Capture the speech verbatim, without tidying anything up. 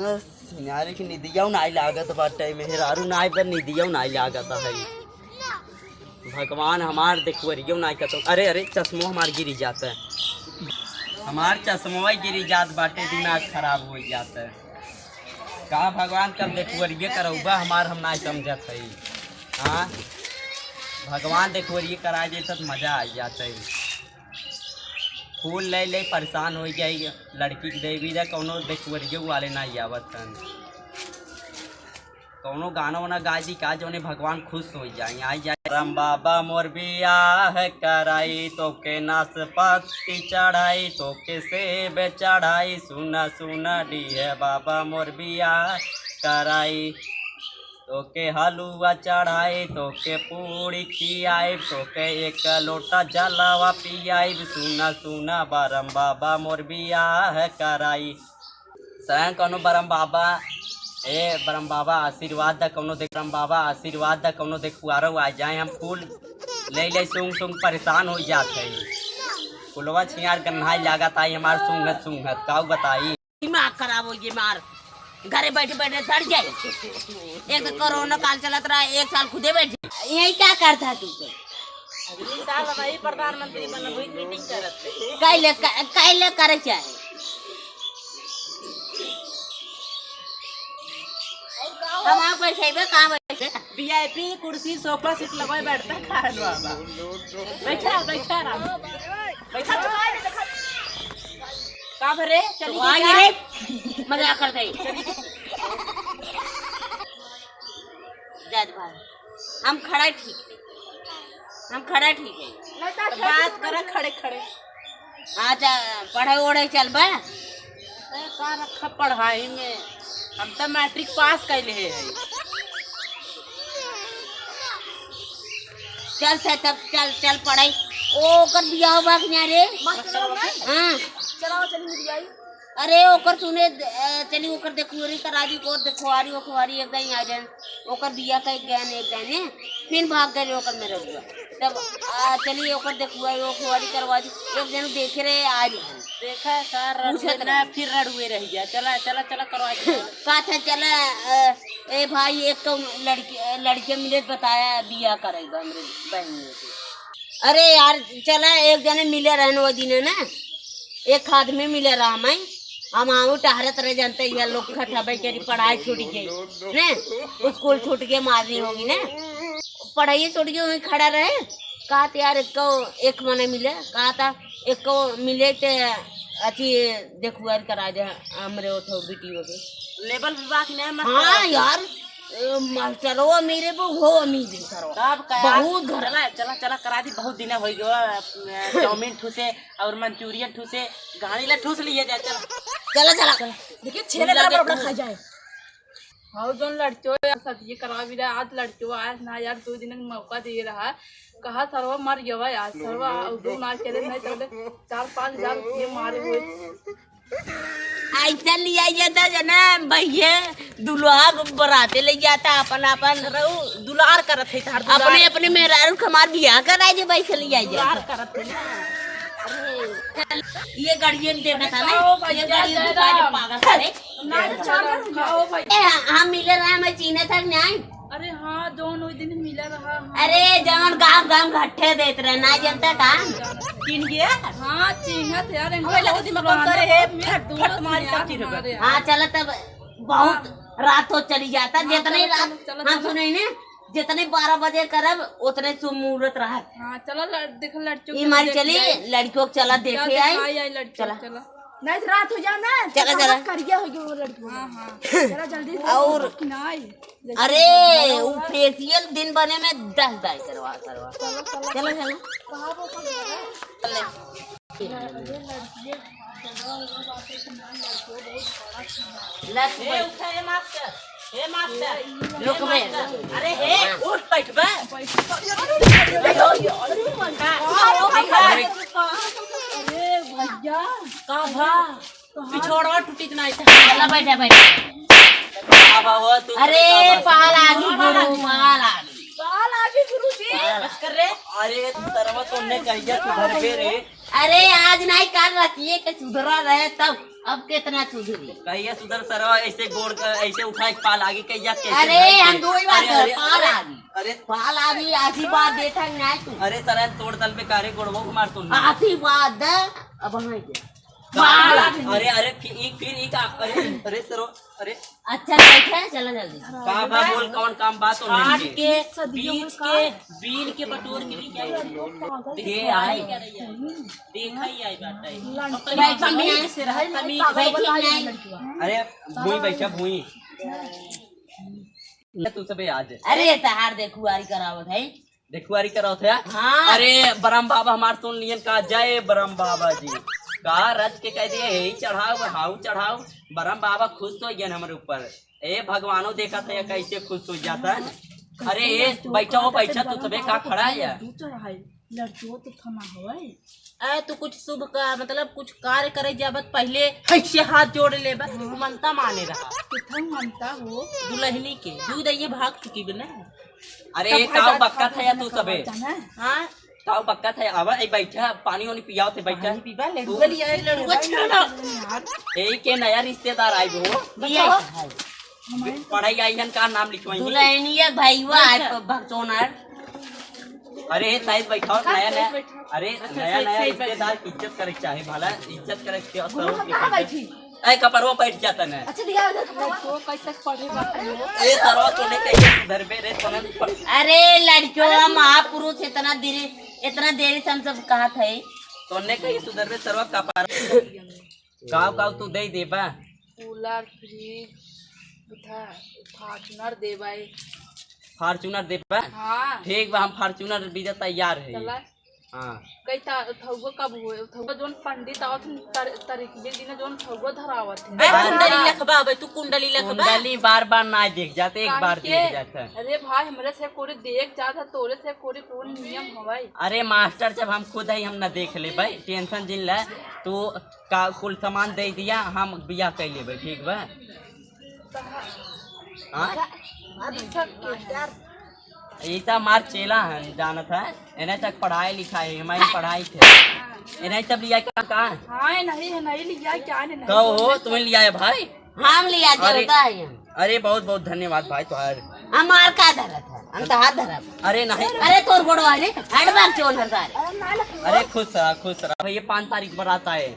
बस, यार, कि निदिया नाई लागत बाटे, मेहरारू नाई पर निदिया नाई लागत है। भगवान हमार देखवरियो नाई कतो। अरे, अरे, चश्मो हमार गिरी जाता है। हमार चश्मो गिरी जात बाटे, दिमाग खराब हो जाता है। का भगवान कब देखवरिये करौबा हमार, हम नाई समझत हई। हाँ, भगवान देखवरिये करा दे त मजा आ जात है। फूल ले ले परेशान हो जाई, लड़की के देवी दा कौनो देखवरिये वाले ना आवत हन। कौनो गाना वाना गा दी का, जौने भगवान खुश हो जाए, आ जाए। राम बाबा मोर बियाह कराई, तोके नाशपाती चढ़ाई, तोके सेब चढ़ाई, सुना सुना डीहे बाबा मोर बियाह कराई, तोके हलुआ चढ़ाई, तोके पूड़ी खियाई, तोके एक लोटा जलवा पियाई, सुना सुना बरम बाबा मोर बियाह कराई। स्वयं कौनो बरम बाबा, ए बरम बाबा आशीर्वाद दा कौनो देख, बरम बाबा आशीर्वाद दा कौनो देखुआरो आ जाए, हम फूल ले ले सूंघ सूंघ परेशान हो जात है। फुलवा छियार गन्हाई लागत आई हमार सूंघत सूंघत, काऊ बताई। दिमाग खराब हो गई मार, घरे बैठे बैठे सड़ जाए। एक तो कोरोना काल चलत रहा, एक साल खुदे बैठे। यही क्या करता तू तो? अगली साल भाई प्रधानमंत्री बनबो की नहीं करत। कैले क-, कैले करे चाहे। हम आप बैठेबे, कहाँ बैठे? वीआईपी कुर्सी, सोफा सेट लगवाए बैठता खान बाबा। बैठा, बैठा आराम से। बैठा तो आए, देखा। का भरे? चली तो आगे क्या? रे, मजाक करते हैं। जात भाई, हम खड़ा ठीक है, हम खड़ा ठीक है। नहीं तो तो बात करे खड़े खड़े। अच्छा, पढ़े ओढ़े चलबा? ए, का रखा पढ़ाई में? हम तो मैट्रिक पास कैले है। चल से तब चल, चल पढ़ाई। ओ, ओकर बियाह बा कि ना रे? मास्टर साहब, हाँ। चलाओ, चली मिल जाई। अरे, ओकर सुने, अ, चली ओकर देखुआरी करा दी, ओकर देखुआरी, ओखुआरी एक दाई आ जाए। ओकर बियाह का एक गए ने, एक दाई ने। फिर भाग गए ओकर मेरे हुआ। तब, आ, चली ओकर देखुआरी, ओखुआरी करवा दी। एक जन देखे रहे, आ रही है। देखा है सर, पूछत रहे। फिर रड़ुए रह गया। चला, चला, चला, करवा दी। का था, चला, अ, ए भाई, एक तो लड़की, लड़के मिले तो बताया, बियाह करेगा हमरे बहन के। अरे यार, चला, एक जने मिले रहन वो दिन ना, एक आदमी मिले रहा मैं, हम आऊँ टहरत रह जानते, यह लोग खटाबे के पढ़ाई छूट गई ने, स्कूल छूट गए, मारनी होगी ने, पढ़ाई छूट गई, वहीं खड़ा रहे। कहा था यार, एक, एक मने मिले, कहा था, एक मिले ते अथी देखुआर करा दे हमरे ओठो बिटियो के। लेवल विभाग ने मत हाँ करा। यार, ए, मास्टरो अमीरे बा, वो अमीरे सरवा। तब का यार? बहुत घर चला, चला, चला, करा दी, बहुत दिन हो गयो। अ, चाउमीन ठूसे और मंचूरियन ठूसे, गाड़ी ला ठूस लिए जाए, चला। चला, चला। देखिए, छेले बड़ा बड़ा खा जाए। हाँ, जौन लड़कियों यार शादी करा भी रहा, आज लड़कियों आया ना यार, दो दिन का मौका दे रहा। कहा सरवा मर गया यार, सरवा, और दो ना चले, नहीं तो बोले चार पाँच हजार रुपये मारे हुए। ऐसा लिया जाता जना भैया, दुल्हा को बराते ले जाता अपन अपन। रहू दुलार करत है तार दुलार। अपने अपने मेहरारू के हमार बियाह करा जे भाई, चली आई जा। दुलार करत है ना। ये गार्जियन देखा था ना, बताओ भाई, ये क्या गार्जियन कह दुकान रहा? पागल करे। ना, ना, चलो, खाओ भाई। ए, हम मिले रहा, मैं चीने तक नहीं आई। अरे हाँ, जौन ओइ दिन मिला रहा, हाँ। अरे, जौन गाँव गाँव घट्टे देत रहे, ना जनता का? चिन्ह गया? हाँ, चिन्हत यार, इनका पहले तो बहुत दिमाग पुराना, करे, बहुत फट, फट मारी सब चीज हो गया। हाँ, चला तब बहुत हाँ। रात हो चली जाता, हाँ, जितने चला, रात चला, चला, हम चला। सुने ने, जितने बारह बजे करब, उतने शुभ मुहूर्त रहत। हाँ, चला, लड़-, देखा लड़कियों ई के मारी देख चली, जाए। लड़कियों को चला देखे आई। आई, आई, लड़कियों चला। चला। नहीं तो रात हो जाए ना, चला, तो चला। करिया हो गया वो लड़की। हाँ, हाँ। चला जल्दी से और कि ना आई। जैसे अरे, वो वो फेशियल दिन बने में दस दाई करवा, करवा। चलो, चलो। चलो, चलो। कहाँ वो कौन है? चले। अरे लड़किए, लड़कियों बहुत बड़ा लक्ष्मी। ए, उठा, ए मास्टर, ए मास्टर, रुक ए बे। मास्टर। अरे हे, उठ बैठ बे। अरे, अरे, अरे, अरे, अरे, अरे भैया। का भा? पिछोड़वा टूटी के नाई। चला बैठा, बैठा। का भा हो तू? अरे, का भा? पाल आगी गुरु, पाल आगी। पाल आगी गुरु जी। बस कर रे। अरे सरवा, तोने कहिया सुधरबे रे? अरे आज नहीं, काल रतिये के सुधरा रहे तब, अब कितना सुधरी? कहिया सुधर सरवा, ऐसे गोड़ का ऐसे उठाए के पाल आगी कहिया, कैसे अरे धर के? हम दो ही बार अरे, अरे, पाल अरे, आगी। अरे। पाल आगी, आशीर्वाद देता ही नहीं तू। अरे सरवा, तोड़ दल में कारे गोड़वा को मार तू। आशीर्वाद दे, अब हम दे। अरे, अरे, फिर ई, फिर ई का? अरे, अरे, सरो, अरे। अच्छा, ठीक है, चलो जल्दी। का बा, बोल, कौन काम बा तो छाट लेके? के, बीच के, बीन के बटोर के लेके आई। दे आई। देखा ही आई बात है। बैठा नहीं। से रहा, तमीज बैठी नहीं। अरे, भूई बैठा, भूई। तू सबे आज। अरे, तहार देखुआरी करावत है। देखुआरी करावत है? हाँ। अरे, बरम बाबा हमार सुन लियन का, जय बरम बाबा जी। का रच के कह दिए, "हे चढ़ाओ, हाउ चढ़ाओ।" बरम बाबा खुश हो गए हमरे ऊपर। ए, भगवानो देखा था, कैसे खुश हो जाता है। अरे, ए, बैठा हो, बैठा, तू सबे का खड़ा है यार? तू चढ़ाई, लड़कियों तो थमा होए। ए, तू कुछ शुभ का, मतलब, कुछ कार्य करे जाबत पहले ऐसे हाथ जोड़ लेबत, मनता माने रहा। कितना मनता हो? दुल्हनी के, दूध ये भाग चुकी बना। अरे, तब ए, काऊ बक्का था या तू सबे? हाँ? काऊ बक्का था, आवा, ए, बैठा, पानी वानी पियाओ थे, बैठा। पानी पीबा, लड़ुआ लिया, लड़ुआ छोड़ो। ए, के नया रिश्तेदार आए हो? ये है। पढ़ाई आई हन का नाम लिखवाई? दुल्हनिया भईवा है, अच्छा। प-, भगचोनर। अरे, साइड बैठाओ, नया, नया। अरे, अच्छा, नया, सही, नया सही, रिश्तेदार की इज्जत करे के चाहे, भला इज्जत करे के चाहे, गुरु, हम कहाँ बैठी? ए, कपड़वा बैठ जाता ना। अच्छा, दिया उधर कपड़वा। तो कैसे पढ़े बात है? ए, सरवा, तूने कैसे सुधरबे रे, तूने प- अरे, लड़कियों, महापुरुष इतना देरी, इतना देरी से हम सब कहा थे। तूने कहीं सुधरबे, सरवा, कपार। काव, काव तू दे देबा? कूलर, फ्रिज, उठा, फॉर्च्यूनर देबा। फॉर्च्यूनर देबा? हाँ। ठीक बा, हम फॉर्च्यूनर बीजा तैयार है। चला। हाँ। कई ता-, थौगो कब हुए? थौगो जोन पंडित आवत हन, तर-, तारीख के दिन जोन थौगो धरावत है। ए, कुंडली लखबा, अबे तू कुंडली लखबा। कुंडली बार बार ना देख जाते, एक बार देख जाता। अरे भाई, हमरे से कोरे देख जाता, तोरे से कोरे कौन नियम हवाई? अरे मास्टर, जब हम खुद है, हम ना देख ले भाई, टेंशन जिन ले तू। का कुल सामान दे दिया, हम बियाह कर लेबे, ठीक बा? हाँ? ई सब हमार चेला हन, जानत है, इन्हें तक पढ़ाई लिखाई, हमारी पढ़ाई थे। इन्हें तब लिया क्या, कहाँ? हाँ, नहीं है, नहीं लिया क्या, नहीं। कहो हो, तुम्हें लिया है भाई? हम लिया अरे, देवता है हम। अरे, बहुत बहुत धन्यवाद भाई तुम्हारे। हमार का धरत है, हम तो हाथ धरत। अरे नहीं। अरे तोर गोड़वा रे, हट बार चोन हर सारे। अरे खुश रहा, खुश रहा। ये पाँच तारीख बरात आए।